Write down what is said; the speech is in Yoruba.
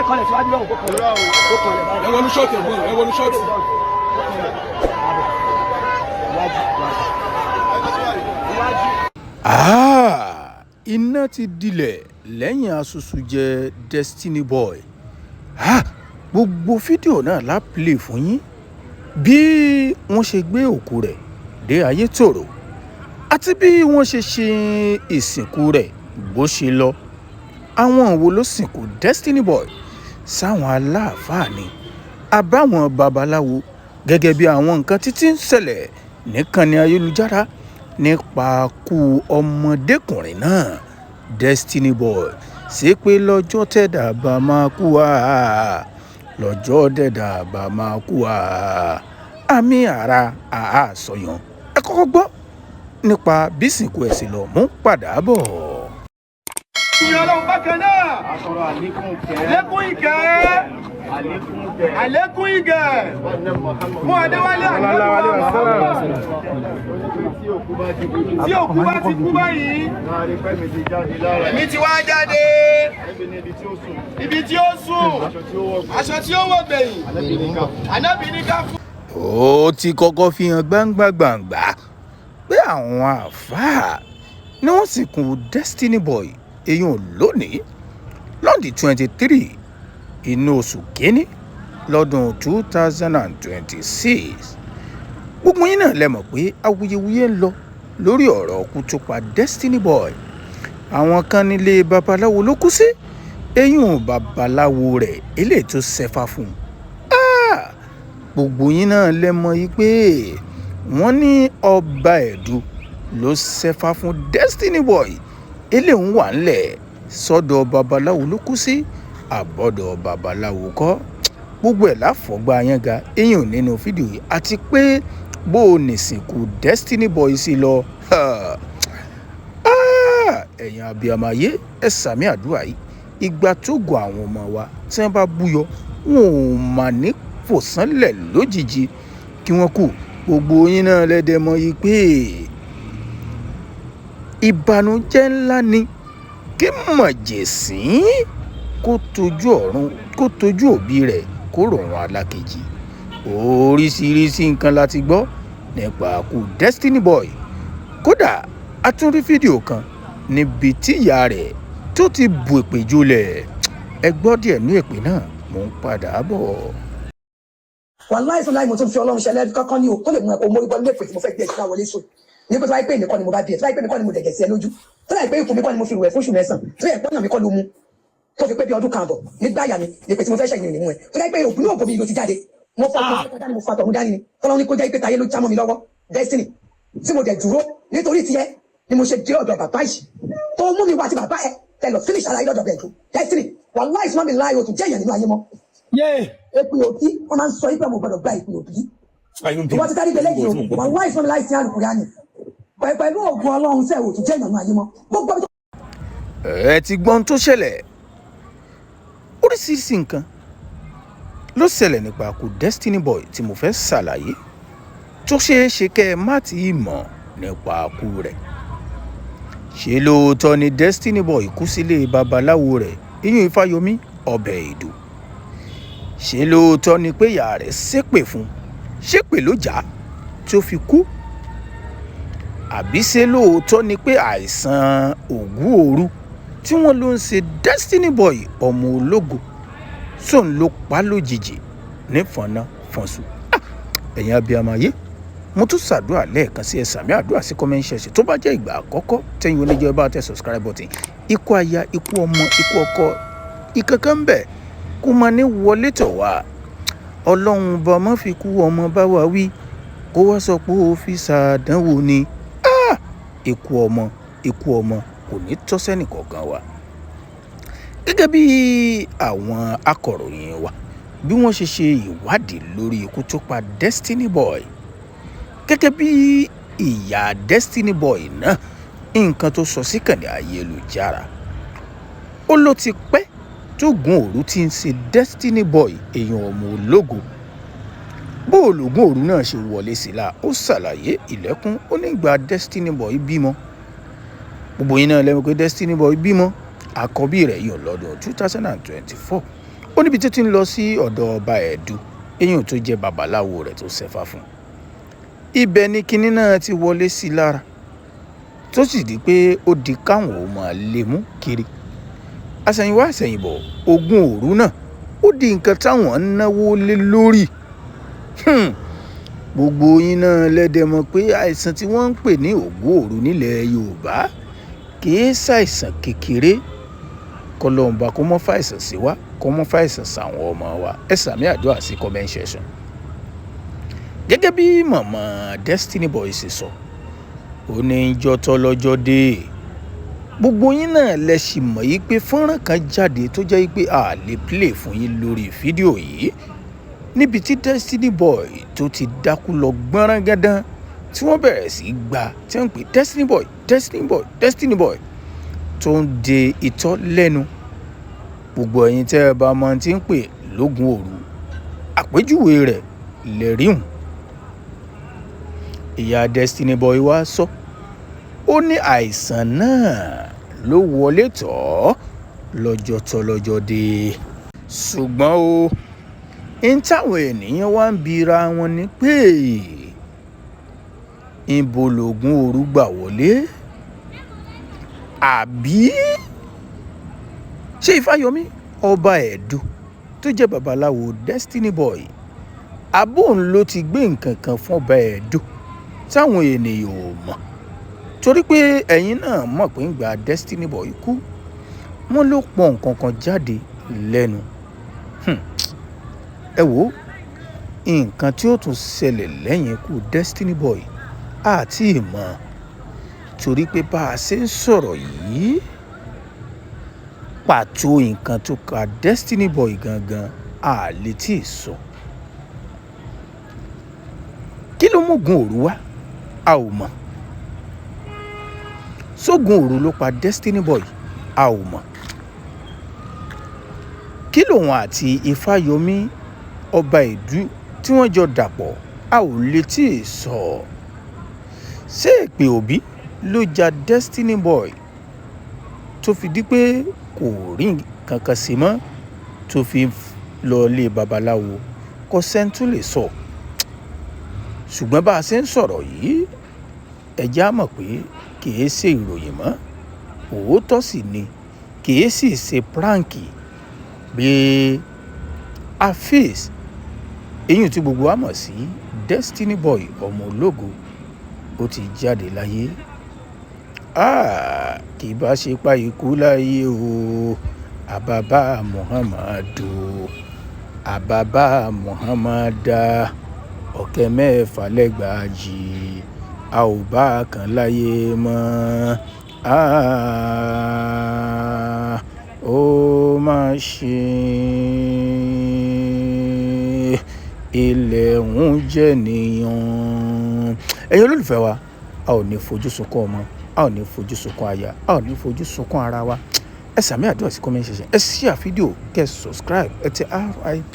Kọlẹ̀ síwájú lọ́hùn, kó kọlẹ̀, kó kọlẹ̀ báyìí. Ẹ wọnú ṣọ́ọ̀tì, ẹ̀gbọ́n, ẹ wọnú ṣọ́ọ̀tì. Iwájú, iwájú. Ah, iná ti dilẹ̀ lẹ́yìn asusu jẹ́ Destiny Boy. Ah, gbogbo fídíò náà la play fún yín, bí wọ́n ṣe gbé òkú rẹ̀ dé Ayétòrò àti bí wọ́n ṣe ṣe ìsìnkú rẹ̀ bó ṣe lọ. Àwọn wo ló sìnkú Destiny Boy? Sáwọn aláàfáà ni àbáwọn babaláwo? Gẹ́gẹ́ bí àwọn nǹkan títí ń ṣẹlẹ̀ níkànnì ayélujára nípa kú ọmọdékùnrin náà, Destiny Boy, ṣé pé lọ́jọ́ tẹ̀dá bá máa kú wá, lọ́jọ́ tẹ̀dá bá máa kú wá, àmì ara àásọyàn. Ẹ kọ́kọ́ gbọ́ nípa bí ìsìnkú ẹ̀ sì lọ mú padà bọ̀. Ìyìn Ọlọ́run bákan náà. Àtọ̀rọ̀ àlékún kẹ́. Àlékún ìkẹ́. Àlékún kẹ́. Àlékún ìgẹ̀. Fún Adéwálé Àdéhùn. Tí òkú bá ti kú báyìí, ẹ̀mí ti wá jáde. Ibi tí ó sùn, aṣọ tí ó wọ̀ gbẹ̀yìn, Ànábì ní ká fún. Ó ti kọ́kọ́ fi hàn gbangba gbangba pé àwọn àáfàá ni wọ́n sìnkú Destiny Boy èèyàn lónìí lọ́dún 23 inú oṣù kínní lọ́dún 2026. Gbogbo yín náà lẹ mọ̀ pé awuyewuye ń lọ lórí ọ̀rọ̀ ọkú tó pa Destiny Boy. Àwọn kan nílé babaláwo ló kú sí, eyín babaláwo rẹ̀ eléyìí tó ṣẹfà fún un. Ah! Gbogbo yín náà lẹ mọ̀ yìí pé wọ́n ní ọba Ẹ̀dù ló ṣẹfà fún Destiny Boy. Eléyìí ń wà ńlẹ̀ sọ́dọ̀ babaláwo ló kú sí, àbọ̀dọ̀ babaláwo kọ́. Gbogbo ẹ̀ láfọ̀gbà yẹn ga eyín nínú fídíò yìí, àti pé bó o nìsìnkú Destiny Boy sí lọ. Ẹ̀yin abiyamọ ayé, ẹ sàmì àdúrà yìí. Ìgbà tó gun àwọn ọmọ wa tí wọ́n bá búyọ, wọn ò mà ní fò sánlẹ̀ lójijì kí wọ́n kú. Gbogbo yín náà lẹ́dẹ̀ mọ̀ yìí pé ìbànújẹ́ ńlá ni kí mọ̀jẹ̀sín kó tójú ọ̀run, kó tójú òbí rẹ̀, kó rọrùn alákejì. Oríṣiríṣi nǹkan la ti gbọ́ nípa ikú Destiny Boy. Kódà a tún rí fídíò kan níbi tí ìyá rẹ̀ tó ti bu èpè jólẹ̀. Ẹ gbọ́ díẹ̀ ní èpè náà, mò ń padà bọ̀. Wàláì fún láì, mo tún fi Ọlọ́run ṣẹlẹ̀ kankan ní o tó lè mú ẹ kó mórí bọ́ nílé. Ìpè tí mo fẹ́ gbé ẹ síra wọlé sùn ní pé tó bá yẹ pé èmi kọ́ ni mo bá bí ẹ, tó bá yẹ pé èmi kọ́ ni mo dẹ̀gẹ̀ sí ẹ lójú, tó bá yẹ pé ikùn mi kọ́ ni mo fi rù ẹ fóṣù 9, tó yẹ pọ́nyàn mi kọ́ ló mu tó fi pé bí ọdún kan àbọ̀ nígbà yà mi ní pé tí mo fẹ́ ṣẹ̀yìn òní mú ẹ, tó bá yẹ pé ògùn ní ògùn mi ló ti jáde, mo fọ ọkọ̀ dání, mo fọ àtọ̀hún dání ni Ọlọ́run ní kó jẹ́ pé táyé ló já mọ́ mi lọ́wọ́. Destiny tí mo dẹ̀ dúró nítorí tiẹ̀ ni mo ṣe dé ọ̀dọ̀ bàbá yìí tó mú mi wá sí bàbá ẹ tẹ lọ finish ara yìí lọ́dọ̀ bẹ̀ẹ̀ tó. Destiny, wàláì fún mi láàyò tó jẹ́ èèyàn nínú ayé mọ́. Èpè òbí, wọ́n máa ń sọ yípa mo gbọ́dọ̀ gba ìpè òbí. Ìwọ́n ti dárí gbẹlẹ́ yìí o. Wàláì fún mi láì sí àlùkùránì pẹ̀lú ògùn Ọlọ́run sẹ́ ò tún jẹ́ èèyàn nínú ayé mọ́ gbogbo ibi tó Ẹ ti gbọ́n tó ṣẹlẹ̀. Oríṣiríṣi nǹkan ló ṣẹlẹ̀ nípa ikú Destiny Boy tí mo fẹ́ ṣàlàyé, tó ṣeé ṣe kẹ́ ẹ má ti mọ̀ nípa ikú rẹ̀. Ṣé lóòótọ́ ni Destiny Boy kú sílé babaláwo rẹ̀, iyún Ifáyọmí ọbẹ̀ Èdò? Ṣé lóòótọ́ ni pé ìyá rẹ̀ ṣépè fún, ṣépè ló jà á tó fi kú? Àbí ṣé lóòótọ́ ni pé àìsàn ògún òru tí wọ́n ló ń ṣe Destiny Boy ọmọ ológo sóun ló pa á lójijì nífọ̀nà fọ̀nṣù? Ẹ̀yin abiyamọ ayé, mo tún ṣàdúrà lẹ́ẹ̀kan sí, ẹ sàmì àdúrà sí comment section. Tó bá jẹ́ ìgbà àkọ́kọ́ tẹ́yìn oníjọ́, ẹ bá tẹ subscribe button. Ikú aya, ikú ọmọ, ikú ọkọ, ìkankan ń bẹ̀ kó máa ní wọlé tọ̀ wá. Ọlọ́run bá má fi kú ọmọ bá wa wí, kó wá sọ pé ó fi ṣàdánwò ni. Ikú ọmọ, ikú ọmọ kò ní tọ́ sẹ́nì kọ̀ọ̀kan wa. Gẹ́gẹ́ bí àwọn akọ̀ròyìn wa bí wọ́n ṣe ṣe ìwádìí lórí ikú tó pa Destiny Boy, gẹ́gẹ́ bí ìyá Destiny Boy náà, nǹkan tó sọ síkànnì ayélujára, ó ló ti pẹ́ tógun òru ti ń ṣe Destiny Boy èèyàn ọmọ ológo. Bó ológun òru náà ṣe wọlé sí la, ó ṣàlàyé ilẹ̀kùn. Ó nígbà Destiny Boy bímọ, gbogbo yín náà lẹ́nu pé Destiny Boy bímọ àkọ́bí rẹ̀ yàn lọ́dún 2024. Ó níbi tó ti ń lọ sí ọ̀dọ̀ ọba Ẹ̀dù, eyín tó jẹ́ babaláwo rẹ̀ tó ṣẹ̀fà fún un. Ibẹ̀ ni kinní náà ti wọlé sí i lára, tó sì di pé ó di káwọn ò máa lè mú kiri. Àsẹ̀yìnwá àsẹ̀yìnbọ̀, ogun òru náà ó di nǹkan táwọn ń náwó lé lórí. Gbogbo yín náà lẹ́dẹ̀ mọ̀ pé àìsàn tí wọ́n ń pè ní ògún òru nílẹ̀ Yorùbá kì í ṣàìsàn kékeré. Kọlọ́ǹba kó mọ́ fàìsàn sí wa, kó mọ́ fàìsàn sàwọn ọmọ wa. Ẹ sàmì àdúrà sí comment section. Gẹ́gẹ́ bí màmá Destiny Boy ṣe sọ, ó ní jọ́tọ́ lọ́jọ́ dé. Gbogbo yín náà lẹ sì mọ̀ yí pé fọ́nrán kan jáde tó jẹ́ pé a lè play fún yín lórí fídíò yìí, níbi tí Destiny Boy tó ti dákú lọ gbọ́nrán gándan, tí wọ́n bẹ̀rẹ̀ sí í gba tí wọ́n ń pè Destiny Boy, Destiny Boy, Destiny Boy, tó ń de itọ́ lẹ́nu. Gbogbo ẹ̀yin tẹ́ ẹ bá mọ tí ń pè lógun òru, àpèjúwe rẹ̀ lẹ́rìhùn. Ìyá Destiny Boy wá sọ, ó ní àìsàn náà ló wọlé tọ̀ ọ́ lọ́jọ́ tọ́lọ́jọ́ dé. Ṣùgbọ́n o, n táwọn ènìyàn wá ń bira wọn ni pé ibo lògùn òru gbà wọlé? Àbí ṣé Ifáyọmí ọba Ẹ̀dù tó jẹ́ babaláwo Destiny Boy, abóun ló ti gbé nǹkan kan fún ọba Ẹ̀dù táwọn ènìyàn ò mọ̀? Torí pé ẹ̀yin náà mọ̀ pé ń gba Destiny Boy kú, wọ́n ló pọ̀ nǹkan kan jáde lẹ́nu. Ẹ wo nǹkan tí ó tún ṣẹlẹ̀ lẹ́yìn ikú Destiny Boy àti ìmọ̀, torí pé bá a ṣe ń sọ̀rọ̀ yìí, pàtó nǹkan tó ka Destiny Boy gangan a lè tí ì sọ. Kí ló mógun òru wá? A ò mọ̀. Sógun òru ló pa Destiny Boy? A ò mọ̀. Kí lòun àti Ifáyọmí ọba Ẹ̀dù tí wọ́n jọ dàpọ̀? A ò lè tí ì sọ. Ṣé èpè òbí ló ja Destiny Boy tó fi di pé kò rí nǹkan kan ṣe mọ́, tó fi lọ ilé babaláwo? Kò sẹ́ni tó lè sọ. Ṣùgbọ́n bá a ṣe ń sọ̀rọ̀ yìí, ẹ jẹ́ á mọ̀ pé kì í ṣe ìròyìn mọ́, òótọ́ sì ni, kì í sì ṣe prank bí Afeez, eyín tí gbogbo wa mọ̀ sí Destiny Boy ọmọ ológo, ó ti jáde láyé. Kì bá ṣe pa ikú láyé o, àbàbà Muhammadu, àbàbà Muhammada, ọ̀kẹ́ mẹ́fà lẹ́gbàájì, a ò bá kan láyé mọ́. Ó má ṣe, ilẹ̀ ń jẹ́ nìyàn. Ẹ̀yin olólùfẹ́ wa, a ò ní fojú sunkún ọmọ, a ò ní fojú sunkún aya, a ò ní fojú sunkún ara wa. Ẹ sàmì àdúrà sí comment section, ẹ share fídíò, kẹ́ subscribe, ẹ tẹ RIP.